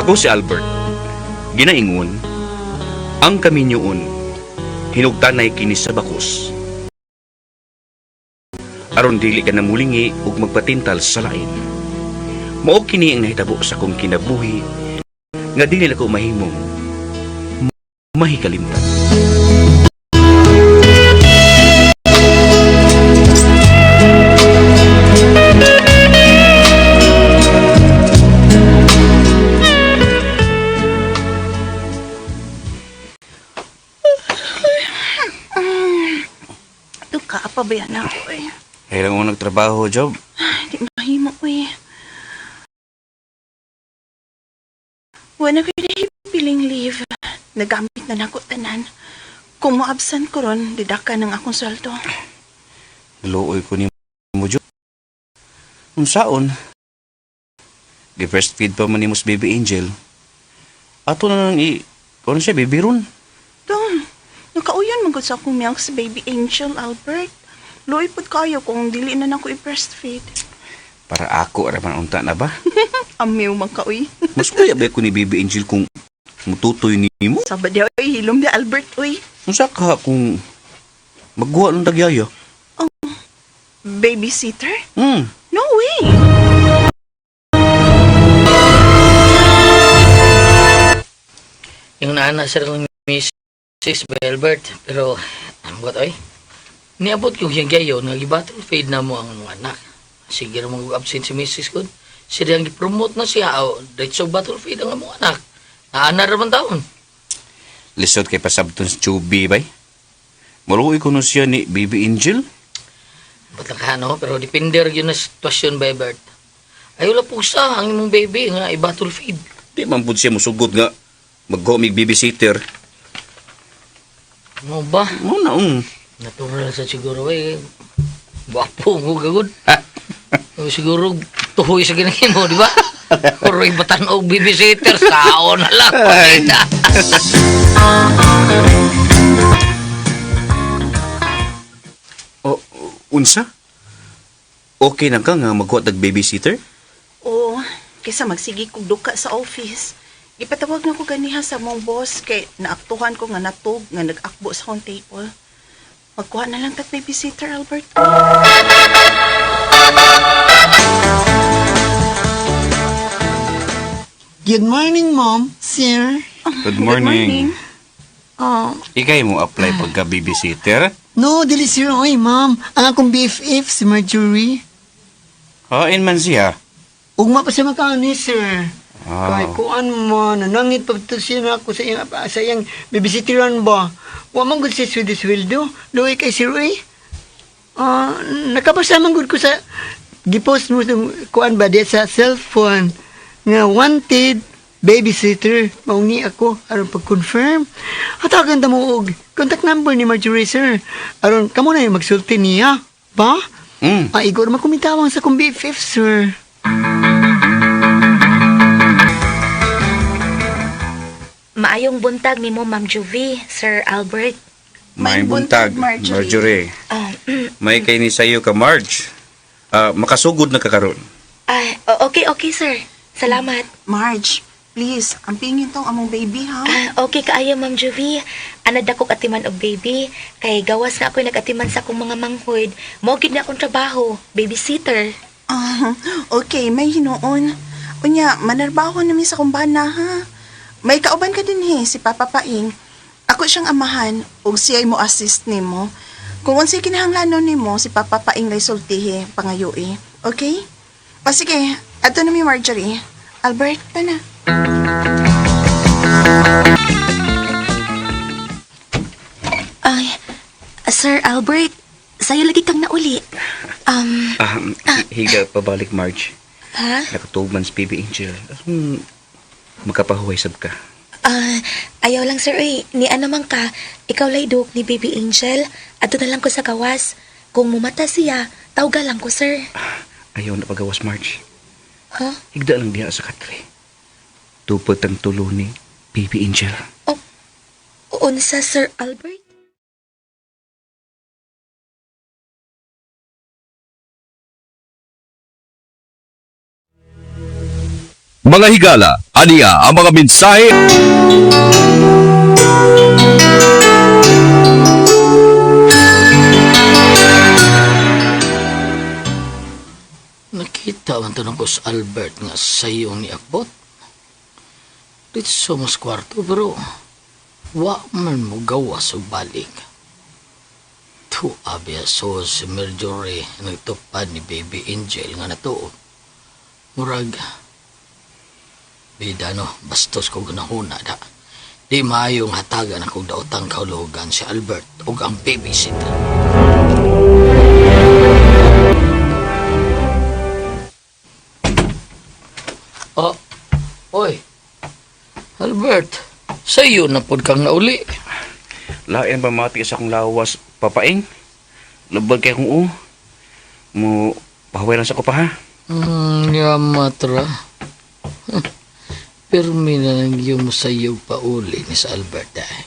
Ako si Albert. Ginaingon, ang kaminyoon, hinugtanay kini sa bakos. Aron dili ka namulingi ug magpatintal sa lain. Mao kini ang nahitabo sa akong kinabuhi nga dili nako mahimong mahikalimtan. Ito ka, pabayan ako eh. Kailan mo nagtrabaho, Job? Ay, di mahimo eh. Wala ko piling leave. Nagamit na nako tanan. Kung mo-absent ko ron, didaka ng akong sweldo. Luoy ko ni mo, Job. Unsaon? Gi-breastfeed pa man nimo si Baby Angel. Ato na nang i... Kung siya, baby ron. Dong, nakauyon man gud sa akong milk si Baby Angel, Albert. Luoy pud kayo kung dili na nako i-breastfeed. Para ako, araman unta na ba? Amiw man ka, uy. Mas kuya ba ko ni Baby Angel kung mututoy nimo? Sabad di, uy, hilom di Albert, uy. Unsa ka kung magguha ng tagyaya? Babysitter? Hmm. No way! Yung naana sir ng Mrs. Albert, pero ang buhat oy. Niabot yung siyang gayon nga gibattle fade na mo ang mga anak. Sige ra mag absent si Mrs. kun. Siya ang gipromote na siya aw diretso battle fade ang among anak. Naana ra man taon. Lisod kay pasabton si Chubby, bay. Maluoy ko no siya ni Baby Angel. Ba't lang ka, no? Pero depende ra gyud na sitwasyon ba, Albert. Ayaw la pusa ang imong baby nga i-battle feed. Di man pud siya musugot nga magguha mig babysitter. Mo ba? Mo na um. Natural sa siguro eh. Gwapo mo gagod. O, siguro tuhoy sa ginangin mo, di ba? Puro ibatan og babysitter, sao na lang. Ay. O, unsa? Okay na ka nga magkuha tag babysitter? Oo, kaysa magsige kog duka sa office. Ipatawag na ko ganiha sa mong boss kay naaktuhan ko nga natug nga nag-akbo sa akong table. Magkuha na lang tag babysitter, Albert. Good morning, Mom, sir. Good morning. Oh, Ikay mo apply pagka babysitter? no, dili sir. Oy, ma'am. Ang akong BFF, si Marjorie. Hain man siya. Ugma pa siya makaani, sir. Ah. Kay kuan mo, nanangit pa to siya na ako sa iyang babysitteran ba. Wa man gud siya sweldo sweldo. Luoy kay sir, oy. Ah, nakabasa man gud ko sa gipost mo sa kuan ba di sa cellphone nga wanted babysitter maungi ako aron pag-confirm. Hatagan ta mo og contact number ni Marjorie sir. Aron kamo na yung magsulti niya. Ba? Mm. Ah, igor man kumitawang sa kong BFF sir. Maayong buntag nimo Ma'am Juvie, Sir Albert. May buntag, Marjorie. Marjorie. Ah, May kay ni sayo ka, Marge. Ah, makasugod na ka karon. Okay, okay sir. Salamat. Marge, please, ang pingin tong among baby, ha? Ah, okay kaayo Ma'am Juvie. Anad ako atiman og baby kay gawas nga ako'y nagatiman sa akong mga manghud. Mao gid na akong trabaho, babysitter. Ah, okay, may hinuon. Unya, manarbaho na mi sa kumbana, ha? May kauban ka din, he, si Papa Paing. Ako siyang amahan, ug siya'y mo assist nimo. Kung unsay kinahanglanon nimo, si Papa Paing lay sultihi, pangayoi. Okay? O sige, ato na mi Marjorie. Albert, tana. Ay, Sir Albert, sayo lagi kang nauli. Ah, higa pabalik, Marge. Ha? Nakatug man si Baby Angel. Hmm, makapahuway sab ka. Ah, ayaw lang sir, oy. Ni ano man ka, ikaw lay dog ni Baby Angel. Ato na lang ko sa gawas. Kung mumata siya, tawga lang ko, sir. Ayaw na pagawas, Marge. Ha? Higda lang diha sa katre. Tupad ang tulo ni Baby Angel. Oh, unsa, Sir Albert? Mga higala, aniya ang mga mensahe Nakita man to ko sa Albert nga sayo ni Abot. Dito mas kwarto pero wa man mo gawas og balik. Tu abya so si Marjorie nagtupad ni Baby Angel nga natuo. Murag bida no, bastos ko gunahuna da. Di maayong hatagan akong daotang kaulugan si Albert ug ang babysitter. Oh, oy. Albert, sa iyo na pod kang nauli. Lain ba mati sa akong lawas, papaing? Lubag kay kong u. Mo, pahuway lang sa ko pa ha. Yamatra. Pirmi na lang yung sa iyo pauli ni sa Albert ay.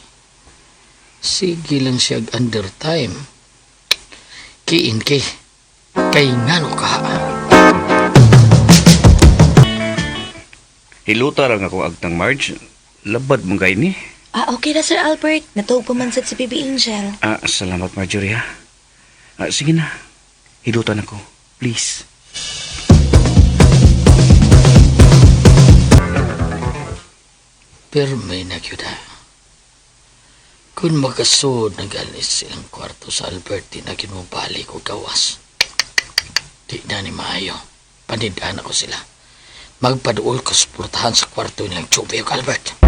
Sige lang siya undertime. Kiin ki. Kay ngano ka. Hiluta lang ako agtang Marge. Labad mong kay ni. Ah, okay na, Sir Albert. Natuog pa man sad si Baby Angel. Ah, salamat Marjorie ha. Ah, sige na. Hilutan ako. Please. Pirmi na gyud ha. Kung makasud na galis silang kwarto sa Albert, di na gyud mo balik og gawas. Di na ni maayo. Panidaan ako sila. Magpaduol ko suportahan sa kwarto nilang Chubby ug Albert.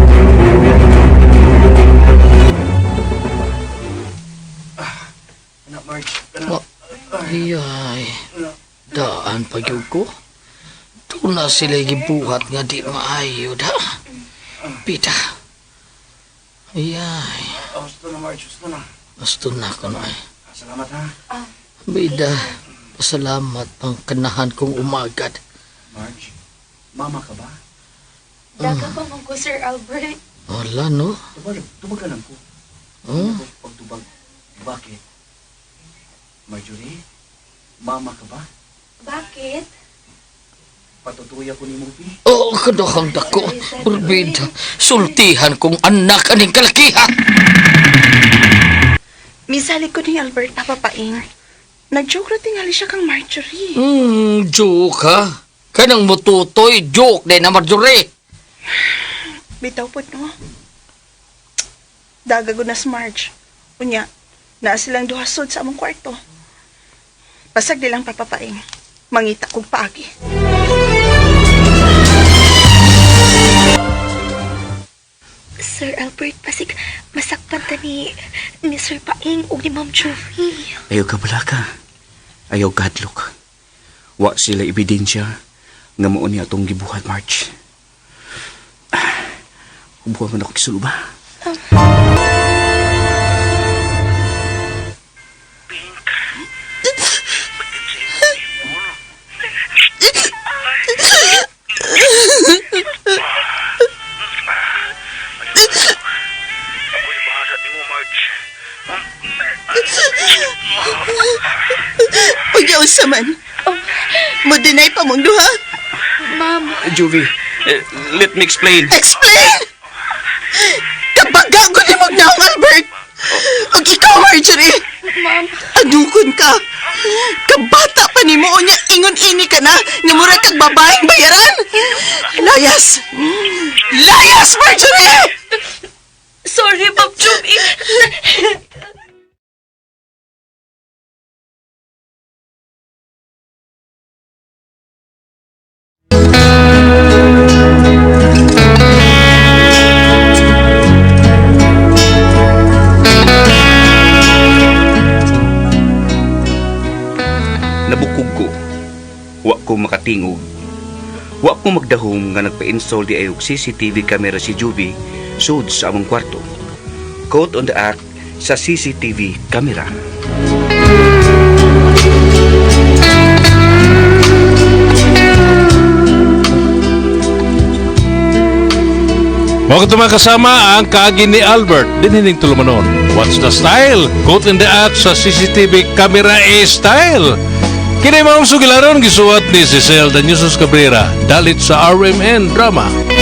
Anak Marge. Oh, ay, ay. Daan pa gyud ko. Doon na sila gibuhat nga di maayo da. Pita. Ay, ay. Oh, gusto na Marge. Gusto na. Gusto na ko na ay. Salamat ha. Bida, pasalamat pang kanahan kong umagad. Marge, mama ka ba? Daga pa man ko, Sir Albert. Wala, no? Tubag, tubag ka lang ko. Hmm? Pagtubag. Bakit? Marjorie, mama ka ba? Bakit? Patutuya ko ni Mupi. Oo, oh, kadahang dako. Urbida, sultihan kong anak aning kalakiha. Misali ko ni Albert, Papa Paing. Nag-joke ra tingali siya kang Marjorie. Joke ha? Kanang mututoy, joke din na Marjorie. Bitaw po, no? Dagago na si Marge. Unya, naa silang duha sud sa among kwarto. Pasag di lang papapaing. Mangita kog paagi. Sir Albert, pasig masakpan ta ni Sir Paing ug ni Ma'am Joey. Ayaw ka balaka. Ayaw kadlok. Wa sila ebidensya nga mao ni atong gibuhat, Marge. Ah, Hubuan man ako kisulo ba? Unya unsa man? Mo deny pa mong duha? Ma'am, Juvie, eh, let me explain. Explain! Kabaga ko ni mong naong Albert! Ug ikaw, Marjorie! ma'am, Adukon ka! Kabata pa nimo unya ingon ini ka na nga mura kag babaeng bayaran! Layas! Layas, Marjorie! sorry, Ma'am Joey. Nabukog ko. Wa ko makatingog. Wa ko magdahom nga nagpa-install di ay og CCTV camera si Juvie sud sa among kwarto. Caught on the act sa CCTV camera. Mao kato mga kasama ang kaagi ni Albert dinhining tulumanon. What's the style? Caught in the act sa CCTV camera A style. Kini maong sugilaron gisuwat ni Cecil Danyusos Cabrera dalit sa RMN Drama.